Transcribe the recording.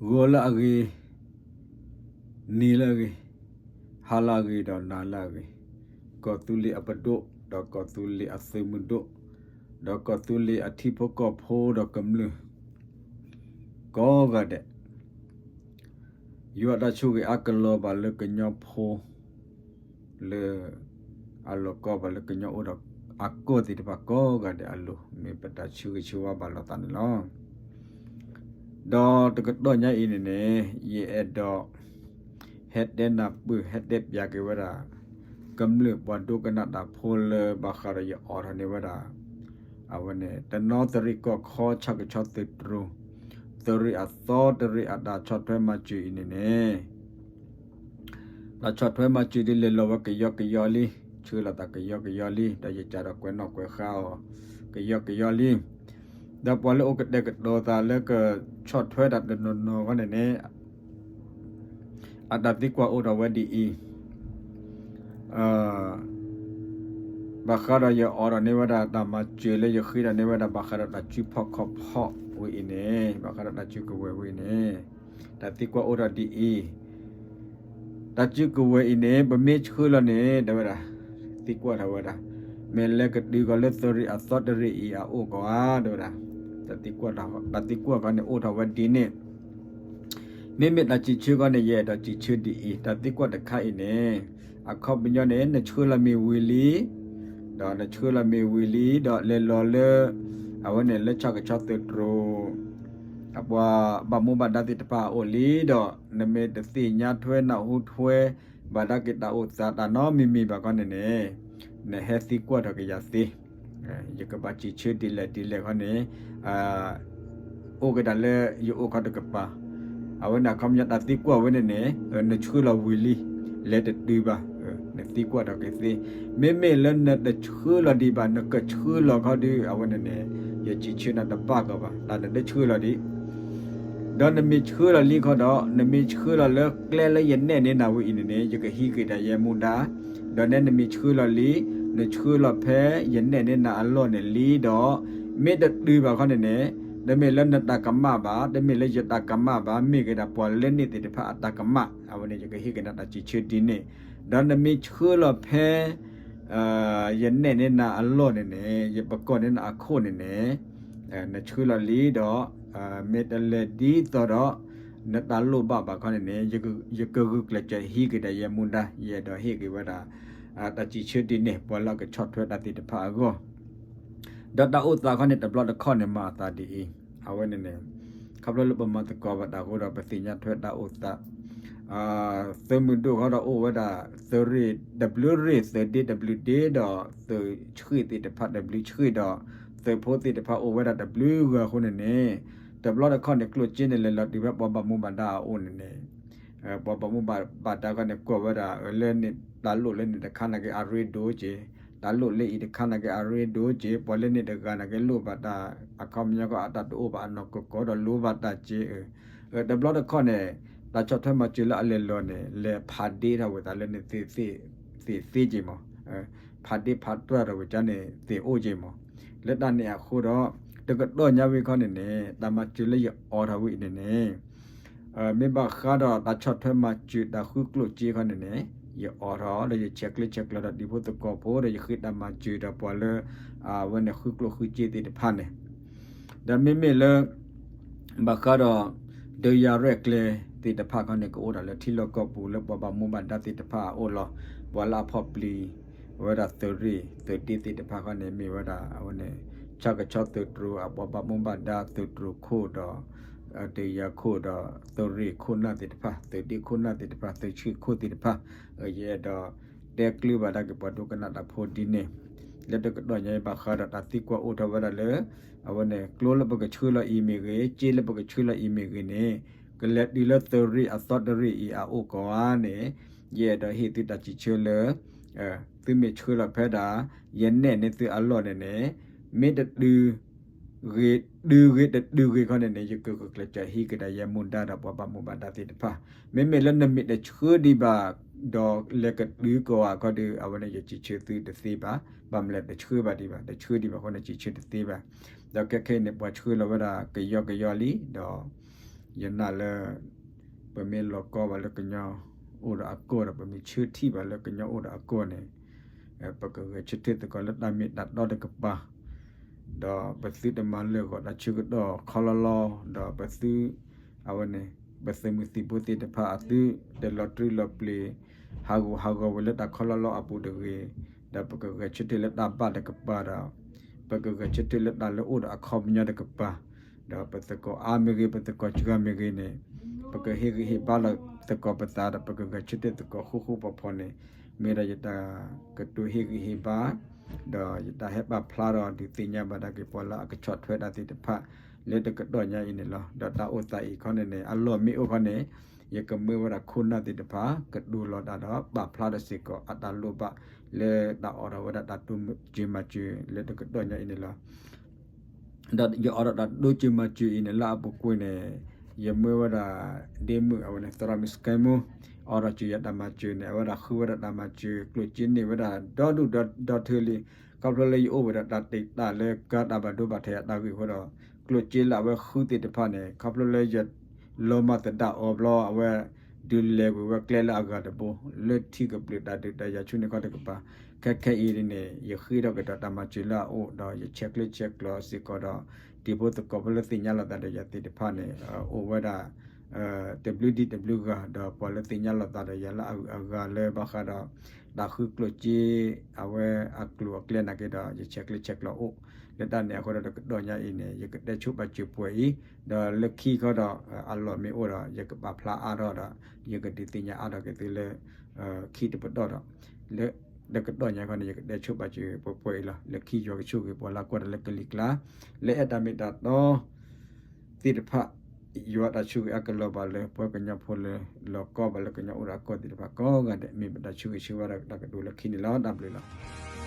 ဂီၤလၢအဂ့ၤ, နံၤလၢအဂ့ၤ, ဟါလၢအဂ့ၤဒီးနၤလၢအဂ့ၤ, ကီၢ်သူလ့ၤအပဒိၣ်, ဒီးကီၢ်သူလ့ၤအသုးမုၢ်ဒိၣ်, ဒီးကီၢ်သူလ့ၤအထံဖိကီၢ်ဖိဒီးကမျၢၢ် ကိးဂၤဒဲး, ယွၤတၢ်ဆိၣ်ဂ့ၤအါကလီၤဘၣ်လၢကညီဖိ လၢအလီၢ်ကီဘၣ်လၢကညီအိၣ်ဒီးအကီၢ်သ့ၣ်တဖၣ်ကိးဂၤဒဲးအလိၤ မ့ၢ်ပတၢ်ဆၢဂ့ၤဆၢဝါဘၣ်လိာ်သးန့ၣ်လီၤ. ဒီးတကတီၢ်ညါအံၤန့ၣ်န့ၣ် ယအဲၣ်ဒိး ဟဲတဲနၢ်ပၢၢ် ဟဲတဲပၠးက့ၤဝဲဒၣ် ကမျၢၢ်ပှၤဒိကနၣ်တၢ်ဖိလၢဘၣ်ဃးဒီးယအိးထီၣ်န့ၢ်ဝဲဒၣ် အဝဲန့ၣ် တနီသရံၣ်ကီၢ်ခီဆၣ်ကဆီသုးတြိၤ သုးရ့ၣ်အသီတရ့ၣ်အတၢ်ဆီၣ်ထွဲမၤစၢၤအံၤန့ၣ်န့ၣ် တၢ်ဆီၣ်ထွဲမၤစၢၤဒ်လဲၤလီၤဝဲကယီကယီလံ, ဆှၢလီၤသးကယီကယီလံ, ဒီးယကးဒီးကွဲးနီၣ်ကွဲးဃါအီၤ ကယီကယီလံ. ဒီးပှၤလၢအိၣ်ကတဲာ်ကတီၤသးလၢကဆီၣ်ထွဲတၢ်တနီၤနီၤအဂီၢ်န့ၣ်န့ၣ် အတၢ်သံကွၢ်အိၣ်ထီၣ်ဝဲဒ်အံၤ ဘၣ်ဃးဒီးယအိးထီၣ်န့ၢ်ဝဲဒၣ်တၢ်မၤစၢၤလၢယဃ့ထီၣ်န့ၢ်ဝဲဒၣ် ဘၣ်ဃးဒီးတၢ်စုဖီၣ်ခီၣ်ဖီၣ်ဝဲအံၤန့ၣ် ဘၣ်ဃးဒီးတၢ်စုကဝဲၤဝဲအံၤန့ၣ် တၢ်သံကွၢ်အိၣ်ထီၣ်ဒ်အံၤ, တၢ်စုကဝဲၤအံၤန့ၣ် ပမ့ၢ်ဆှၢလီၤန့ၣ် တဲဝဲဒၣ်, သံကွၢ်ထီၣ်ဝဲဒၣ်, မ့ၢ်လဲၤကတုၤကီၤလၢသုးရ့ၣ်အသီတရ့ၣ်အံၤအအိၣ်ကီးဧါ တဲဝဲဒၣ်, တၢ်သံကွၢ်ခီန့ၣ်အိၣ်ထီၣ်ဝဲဒ်န့ၣ် မ့မ့ၢ်တၢ်စံးဆၢခီန့ၣ် ယအဲၣ်ဒိးစံးဆၢဒ်အံၤ, တၢ်သံကွၢ်တခါအံၤန့ၣ် အခီပညီန့ၣ် နဆှၢလီၤမ့ၢ်ဝံၤလံ, ဒီးနဆှၢလီၤမ့ၢ်ဝံၤလံ ဒီးလဲၤလီၤလၢ အဝဲန့ၣ်လၢဆၣ်ကဆီသုးတြိၤ အပှၤဘၣ်မူဘၣ်ဒါသ့ၣ်တဖၣ်အအိၣ်လံဒီး နမ့ၢ်တသ့ၣ်ညါထွဲနၢ်ဟူထွဲ ဘၣ်ဒါက့ၤတၢ်အိၣ်သးတၢ်နီတမံၤမံၤဘၣ်ခီန့ၣ်န့ၣ် နဟဲသံကွၢ်ထီၣ်က့ၤယၤသ့, ယကဘၣ်စံးဆၢဒ်လဲၣ်ဒ်လဲၣ်ခီန့ၣ် အိၣ်က့ၤဒၣ်လၢယအိၣ်ခီတကပၤ, အဝဲန့ၣ်အခီပညီတၢ်သံကွၢ်ဝဲန့ၣ်န့ၣ် နဆှၢလီၤဝံၤလံ, လဲၤတတုၤဘၣ်, နသံကွၢ်ထီၣ်က့ၤသ့, မ့မ့ၢ်လၢနတဆှၢလီၤဒံးဘၣ် နကဆှၢလီၤခီဒီး အဝဲန့ၣ်န့ၣ် ယစံးဆၢနၤတဘၣ်ကီးဘၣ် တၢ်နတဆှၢလီၤဒံး ဒီးနမ့ၢ်ဆှၢလီၤလံခီဒီး နမ့ၢ်ဆှၢလီၤလၢကျဲလၢယနဲၣ်န့ၢ်နၤဝဲအံၤန့ၣ်န့ၣ် ယကဟံးက့ၤဒၣ်ယဲမူဒါ, ဒီးနဲနမ့ၢ်ဆှၢလီၤလံ, နဆှၢလီၤဖဲယနဲၣ်န့ၢ်နၤအလီၢ်န့ၣ်လံဒီး မ့ၢ်တတုၤဘၣ်ခီန့ၣ်န့ၣ် တမ့ၢ်လၢနတၢ်ကမၣ်ဘၣ်, တမ့ၢ်လၢယတၢ်ကမၣ်ဘၣ်, မ့ၢ်က့ၤဒၣ်ပှၤလၢန့ၣ်သ့ၣ်တဖၣ်အတၢ်ကမၣ်, အဝဲန့ၣ်ယကဟံးက့ၤနၤတၢ်စံးဆၢဒ်န့ၣ်, ဒီးနမ့ၢ်ဆှၢလီၤဖဲ ယနဲၣ်န့ၢ်နၤအလီၢ်န့ၣ်န့ၣ် ယပကိးန့ၢ်နၤအခိၣ်န့ၣ်န့ၣ် နဆှၢလီၤလံဒီး မ့ၢ်တလဲၤဒ်သိးဒီး နတၢ်လိၣ်ဘၣ်ဘၣ်ခီန့ၣ်န့ၣ် ယကဂုာ်ကျဲးစၢးဟံးက့ၤဒၣ်ယဲမူဒါ ယအဲၣ်ဒိးဟ့ၣ်က့ၤဝဲဒၣ် တၢ်စံးဆၢဒ်န့ၣ် ပှၤလၢအကဆီၣ်ထွဲတၢ်သ့ၣ်တဖၣ်အဂီၢ် ဒီးတၢ်အိၣ်သးခီန့ၣ် တဘျီတခီၣ်န့ၣ်မၤအသးဒ်အံၤ, အဝဲန့ၣ်န့ၣ် ခီဖျိလၢပမၤသကိးဘၣ်တၢ်အဃိဒီး ပသ့ၣ်ညါထွဲတၢ်အိၣ်သး သုးမုၢ်ဒိၣ်ဃီဒီးအိၣ်ဝဲဒၣ် သုးရ့ၣ်တဘျုးရ့ၣ် သုးဒ့တဘျုးဒ့ဒီး သုးဆှ့ၣ်သ့ၣ်တဖၣ်တဘျုးဆှ့ၣ်ဒီး သုးဖိသ့ၣ်တဖၣ်အိၣ်ဝဲဒၣ်တဘျုးဂၤအဃိန့ၣ်န့ၣ် တဘျီတခီၣ်န့ၣ် ကျိၣ်စ့န့ၣ် လဲၤလီၤတုၤဖဲပှၤဘၣ်မူဘၣ်ဒါအအိၣ်န့ၣ်န့ၣ် ပှၤဘၣ်မူဘၣ်ဒါခီန့ၣ် ကွၢ်ဝဲဒၣ်လၢန့ၣ်တၢ်လိၣ်လၢန့ၣ်တခါနာ်က့အရ့ဒိၣ်က့ၤ, တၢ်လိၣ်လၢအံၤတခါနာ်က့အရ့ဒိၣ်က့ၤ, ပှၤလၢန့ၣ်တဂၤနာ်က့လိၣ်ဘၣ်တၢ် အခီပညီကီးအတၢ်တအိၣ်ဘၣ်အနီၢ်ကီၢ်ကီဒီးလိၣ်ဘၣ်တၢ်က့ၤ တဘျီတခီၣ်န့ၣ် တၢ်ဆီၣ်ထွဲမၤစၢၤလၢအလဲၤလီၤန့ၣ် လဲၤဖးဒ့ထီၣ်ဝဲသးလၢန့ၣ်သ့ၣ်သ့ၣ်က့ၤမး, ဖးဒ့ဖးတြၢ်ထီၣ်ဝဲကန့ၣ်သ့ၣ်အိၣ်က့ၤမး, လၢတၢ်န့ၣ်အဃိဒီး တကတီၢ်ညါဝံၤခီန့ၣ်န့ၣ် တၢ်မၤစၢၤလၢယအိးထီၣ်ဝဲအံၤန့ၣ်န့ၣ် မ့ၢ်ဘၣ်ဃးဒီးတၢ်ဆီၣ်ထွဲမၤစၢၤတၢ်ဃုကျိၣ်စ့ခီန့ၣ်န့ၣ် ယအိးထီၣ်ဒီးယဆဲးကျၢဆဲးကျိးဒီးတံၤဖိသကိးဖိဒီးယဃ့တၢ်မၤစၢၤဒီးပှၤလၢ အဝဲန့ၣ်ဃုကျိၣ်ဃုစ့သ့ၣ်တဖၣ်န့ၣ် ဒီးမ့မ့ၢ်လၢ ဘၣ်ဃးဒီး ဒုးယၤရဲၣ်ကျဲၤသ့ၣ်တဖၣ်ခီန့ၣ် ကအိၣ်ဒၣ်လၢထံလီၢ်ကီၢ်ပူၤလၢပှၤဘၣ်မူဘၣ်ဒါသ့ၣ်တဖၣ်အအိၣ်လီၤ. ပှၤလၢအဖီၣ်ပျံၤ အဝဲဒၣ်သုးရ့ၣ် သုးဒ့သ့ၣ်တဖၣ်ခီန့ၣ် မ့ၢ်ဝဲဒၣ် အဝဲန့ၣ် ဆၣ်ကဆီသုးတြိၤ အပှၤဘၣ်မူဘၣ်ဒါသုးတြိၤခိၣ်ဒီး ဒုးယၤခိၣ်ဒီး သုးရ့ၣ်ခိၣ်နၢ်သ့ၣ်တဖၣ် သုးဒ့ခိၣ်နၢ်သ့ၣ်တဖၣ် သုးဆှ့ၣ်ခိၣ်သ့ၣ်တဖၣ် ယအဲၣ်ဒိး တဲကျၢၤဘၣ်ဒၣ်က့ၤပှၤဒိကနၣ်တၢ်ဖိဒ်န့ၣ်, လၢတကတီၢ်ညါအံၤဘၣ်ဃးဒီးတၢ်သံကွၢ်အိၣ်ထီၣ်ဝဲဒၣ်လၢ အဝဲန့ၣ် ကျိလၢပကဆှၢလီၤအံၤမ့ၢ်ဂ့ၤ စ့လၢပကဆှၢလီၤအံၤမ့ၢ်ဂ့ၤန့ၣ် ကလဲၤတုၤလၢသုးရ့ၣ်အသီတရ့ၣ်အံၤအအိၣ်ကီးဧါန့ၣ် ယအဲၣ်ဒိးဟ့ၣ်သုတၢ်စံးဆၢလၢ သုမ့ၢ်ဆှၢလီၤဖဲဒၣ် ယနဲၣ်န့ၢ်သုအလီၢ်န့ၣ်န့ၣ် မ့ၢ်တတုၤ ဂ့ၤ တုၤဂ့ၤတတုၤဂ့ၤခီန့ၣ်န့ၣ် ယကဂုာ်ကျဲးစၢးဟံးက့ၤဒၣ်ယဲမူဒါဒီးပှၤဘၣ်မူဘၣ်ဒါသ့ၣ်တဖၣ်, မ့မ့ၢ်လၢနမ့ၢ်တဆှၢဒံးဘၣ် ဒီးလဲၤကတုၤကီးဧါခီဒီး အဝဲန့ၣ်ယစံးဆၢသုတသ့ဘၣ်, ဘၣ်မနုၤလဲၣ်တဆှၢဘၣ်ဒံးဘၣ်, တဆှၢဒံးဘၣ်ခီန့ၣ်စံးဆၢတသ့ဘၣ်, ဒီးခဲခဲအံၤန့ၣ် ပှၤဆှၢလီၤဝဲဒၣ်ကယီကယီလံ ဒီး ယနာ်လၢ ပမ့ၢ်လီၤကီဘၣ်လၢကညီအိၣ်ဒီးအကီၢ်ဒီး ပမ့ၢ်ဆၢထံၣ်ဘၣ်လၢကညီအိၣ်ဒီးအကီၢ်န့ၣ် ပကဂဲၤဆၢထၢၣ်သကိးလၢတၢ်မ့ၢ်တၢ်တီတကပၤ ဒီးပသုတမၤလၢာ်ဂီၤတၢ်ဆၢကတီၢ်ခီလီလီ ဒီးပသု အဝဲန့ၣ် ပသုးမုၢ်သံၣ်ဘိသ့ၣ်တဖၣ်အသု တလီၤတြံလီၤပျံၤ ဟးဂူာ်ဟးဂီၤဝဲလၢတၢ်ခီလီလီအပူၤတဂ့ၤ, ဒီးပကဂဲၤဆၢထၢၣ်လၢတၢ်ဘၣ်တကပၤဒီး ပကဂဲၤဆၢထၢၣ်လၢတၢ်လၢအိၣ်ဒီးအခီပညီတကပၤ, ဒီးပသကိးအါမ့ၢ်ဂ့ၤ ပသကိးစှၤမ့ၢ်ဂ့ၤန့ၣ် ပကဟ့ၣ်ဂံၢ်ဟ့ၣ်ဘါလီၤသကိးပသးဒီး ပကဂဲၤဆၢထၢၣ်သကိးဃူဃူဖိးဖိးန့ၣ် မ့ၢ်ဒၣ်ယတၢ်ကတိၤဟ့ၣ်ဂံၢ်ဟ့ၣ်ဘါ ဒီးယတၢ်ဟဲပာ်ဖျါထီၣ်ဒုးသ့ၣ်ညါဘၣ်ဒၣ်က့ၤပှၤလၢအကဆီၣ်ထွဲတၢ်သ့ၣ်တဖၣ် လၢတကတီၢ်ညါအံၤန့ၣ်လီၤ. ဒီးတၢ်အိၣ်သးအံၤခီန့ၣ်န့ၣ် အလီၢ်မ့ၢ်အိၣ်ခီန့ၣ် ယကမၢဝဲဒၣ်ခိၣ်နၢ်သ့ၣ်တဖၣ် ကတိၤလီၤတၢ်ဒီး ပာ်ဖျါထီၣ်စ့ၢ်ကီးအတၢ်လိၣ်ဘၣ် လၢတၢ်အိးထီၣ်ဝဲဒၣ်တၢ်တိစၢၤမၤစၢၤ လၢတကတီၢ်ညါအံၤန့ၣ်လီၤ. ဒီးယအိးထီၣ်တၢ်တိစၢၤမၤစၢၤအံၤန့ၣ် လၢအပူၤကွံာ်န့ၣ် ယမၢဝဲဒၣ် ဒ့မုၣ်အဝဲန့ၣ် သရၣ်မုၣ်စကဲမူ အိးထီၣ်စၢၤယၤတၢ်မၤစၢၤန့ၣ် အဝဲဒၣ်ဃုဝဲဒၣ်တၢ်မၤစၢၤ ကျိၣ်စ့န့ၢ်ဝဲဒၣ်ဒီဒူၣ်ဒီထၢလံ. ခီဖျိလၢယအိၣ်ဝဲဒၣ်တၢ်တ့ၢ်တၢ်လၢကါတၢ်ဘၣ်ဒိဘၣ်ထံးအတၢ်ဂ့ၢ်အဃိဒီး ကျိၣ်စ့လၢအဝဲဃုသ့ၣ်တဖၣ်န့ၣ် ခီဖျိလၢယ လီၤမၢ်သဒၣ်အီၤဘျီ အဝဲ ဒုးလဲၤကွံာ်ဝဲကျဲလၢအဂၤတဘိ လၢထံကပျုၤတၢ်ဒုးတၢ်ယၤဆူန့ၣ်ခီတကပၤ ခဲခဲအံၤန့ၣ် ယဃ့ထီၣ်ကဒီးတၢ်မၤစၢၤလၢအအိၣ် ဒီးယဆဲးကျၢဆဲးကျိးစ့ၢ်ကီးဒီး တံၤဖိသကိးဖိလၢသ့ၣ်ညါလိာ်သးဒီးယၤသ့ၣ်တဖၣ်န့ၣ် အိၣ်ဝဲဒၣ် တဘျုးဒံတဘျုးဂၤ ဒီးပှၤလၢသ့ၣ်ညါလိာ်သးဒီးယၤလၢအဂုၤအဂၤလၢဘၣ်ဃးဒီး တၢ်ဃုကျိၣ်စ့ အဝဲအကျိၤအကျဲနာ်က့ဒီး ယဆဲးကျၢဆဲးကျိးအိၣ် လၢတၢ်န့ၣ်အဃိဒီးတကတီၢ်ညါအံၤန့ၣ် ယကတဲဆိပာ်စၢၤပှဲၤအံၤ ဒီးလၢခံခီဒီး အလီၢ်မ့ၢ်အိၣ်ဒီး ယကပာ်ဖျါအါထီၣ်ဒီး ယကဒုးသ့ၣ်ညါအါထီၣ်က့ၤသုလၢ ခံတပတီၢ်ဒီး လၢတကတီၢ်ညါခီန့ၣ် ယကတဲဆိပာ်စၢၤပှဲၤပှဲၤအံၤလီၤ. လၢခံယွၤကဆိၣ်ဂ့ၤပှၤလၢကွၢ်တၢ်လၢကလံၤကျါ လၢအဲၣ်တၢ်မ့ၢ်တၢ်တီ သ့ၣ်တဖၣ် ယွၤတၢ်ဆိၣ်ဂ့ၤအကလီၤဘၣ်လၢပှၤကညီဖိလၢ လီၤကီဘၣ်လၢကညီအိၣ်ဒီးအကီၢ်သ့ၣ်တဖၣ်ကိးဂၤဒဲး မ့ၢ်ပတၢ်ဆိၣ်ဂ့ၤဆၢဝါဒီးတၢ်ကတိၤလၢခံန့ၣ်လီၤ. တၢ်ဘျုးလီၤ.